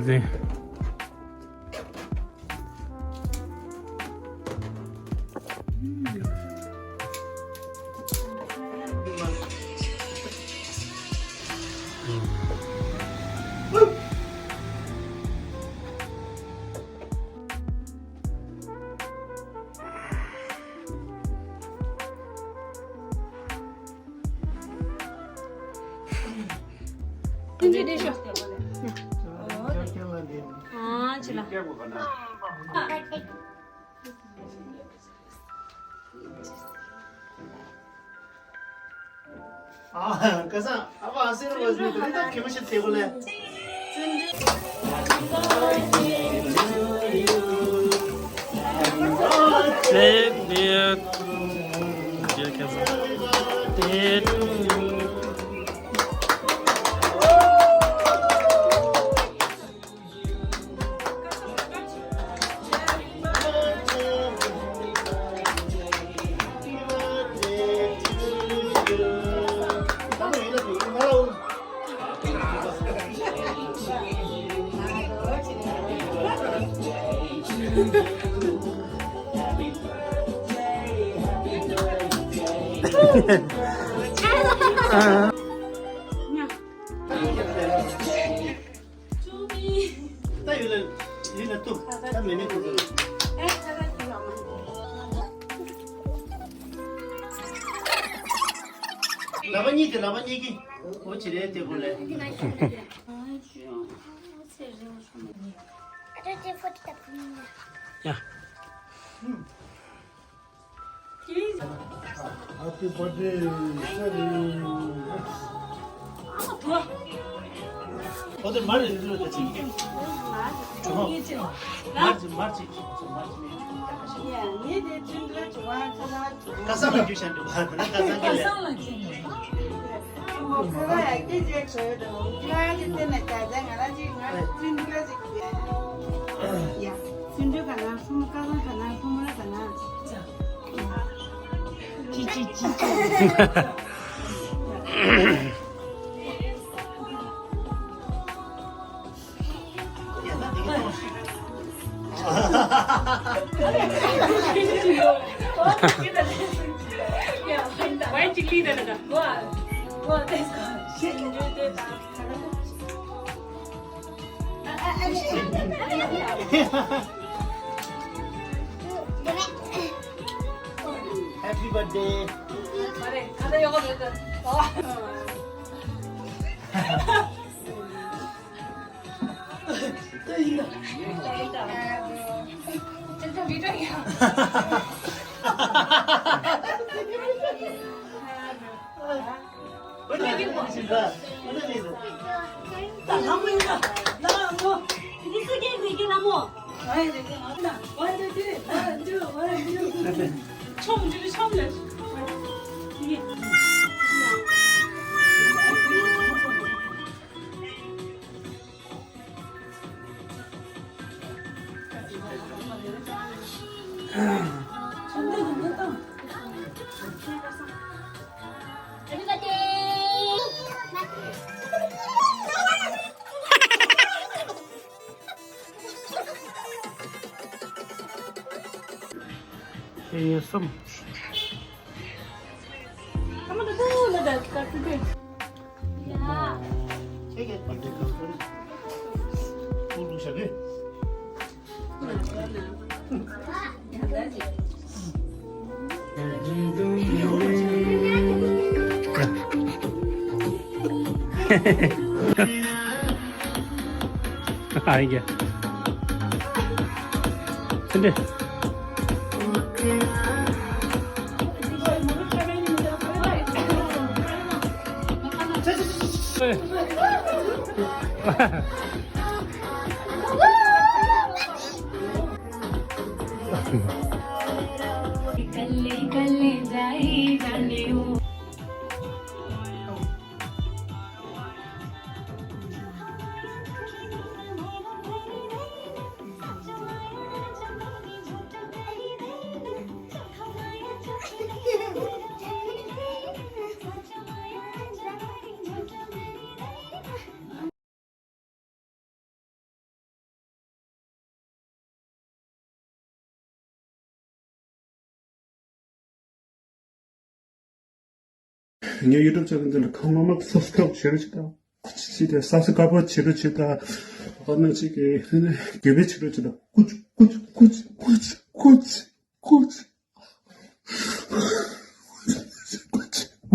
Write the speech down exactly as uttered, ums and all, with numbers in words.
ཟིན། ཐུགས་རྗེ་ཆེ། ཨ་ཅི་ལ། ཨ་ཁ་སང་ཨ་ཕ་ཨ་སེར་བ་ཟིན་དུས་ད་ཁྱེད་མ་ཤི་ཐེ་གོ་ལེ། Happy birthday, dear cousin. Happy to you. ད་ཡོད་ལ་ཡིན་ན་ཏུ་ད་མེ་མེ་ཏུ་ཟེར། ལ་བ་གཉིས་ཀྱི་ལ་བ་གཉིས་ཀྱི་འོ་ཅི་རེད་དེ་གོ་ལེ། ཡ། Happy birthday, Sherry. ཨོ་དེ་མར་རེད་འདུག་ད་ཅིག་མར་ཅིག་མར་ཅིག་ཁ་སང་ལ་རྒྱུ་ཤ་འདུག་ག་ཁ་སང་ལ་རྒྱུ་ཤ་འདུག Happy birthday. ཨ་ཡ། ཏན་ཏན། ངའི་ཡུ་ཊུབ་ཆེ་ནལ་འདི་ལ་གང་མང་མང་སབ་སི་ཀ་རའིབ་བྱེད་རོགས་བྱེད་དང་། ཀུ་ཅི་བྱེད་དང་སབ་སི་ཀ་རའིབ་བྱེད་རོགས་བྱེད་དང་། ད་ནང་ཅིག་གི་དགེ་བའི་བྱེད་རོགས་བྱེད་དང་། ཀུ་ཅི་ཀུ་ཅི་ཀུ་ཅི་ཀུ་ཅི་ཀུ་ཅི།